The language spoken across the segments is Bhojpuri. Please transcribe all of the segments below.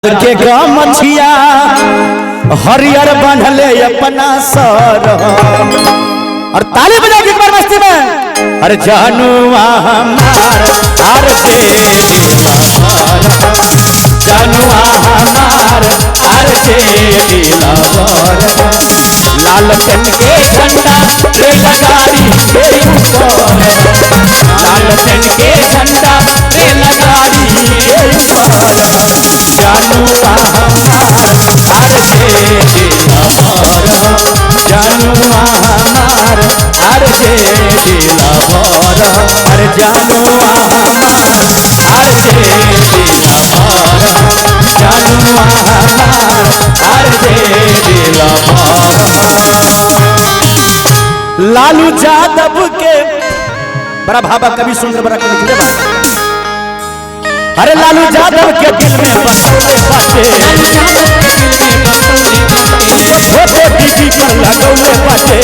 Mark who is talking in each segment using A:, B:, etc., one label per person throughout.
A: के गमछिया हरियर बांधले अपना सर और ताली बजा के एक बार मस्ती में। अरे जानुआ हमार आर दे जानुआ हमार आर दे लाल पेन के झंडा रेलगाड़ी के ऊपर, लाल पेन के झंडा रेलगाड़ी के ऊपर, जानुआ हमार आर दे दिलावर, जानुआ हमार आर दे दिलावर, अरे जानुआ हमार आर दे दिलावर, जानुआ हमार आर दे दिलावर। लालू यादव के बड़ा भाबा कवि सुंदर बड़ा कवि लिखले बा। अरे लालू यादव के दिल में बसौले बाटे, फोटो टीवी पर लगौले बाटे,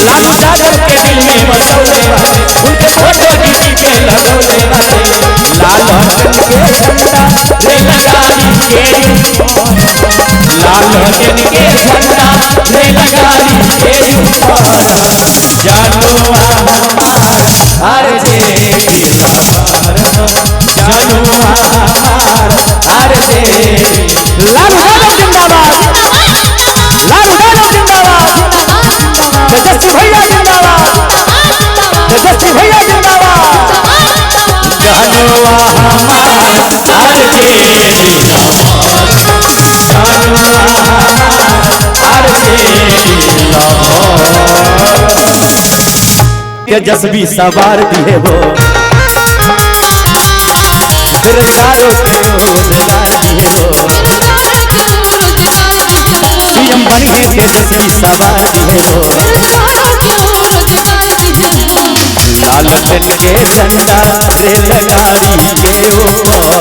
A: लालू यादव के दिल में बसौले बाटे, उनके फोटो टीवी पे लगौले बाटे। लाल हसन के झंडा रेलगाड़ी के ऊपर, लाल हसन के झंडा रेलगाड़ी के ऊपर, जानुआ हमार आर जे दिलावर, जानुआ हमार आर जे। लालू यादव जिंदाबाद, लालू यादव जिंदाबाद, तेजस्वी भैया जिंदाबाद, तेजस्वी भैया जिंदाबाद, जानुआ हमार आर जे दिलावर, जानुआ हमार आर जे दिलावर। तेजस्वी सवार दिए हो, बेरोजगारों के रोजगार दिए हो, पीएम बनी है तेजस्वी सवार दिए हो, लाल पेन के झंडा रेलगाड़ी के ऊपर,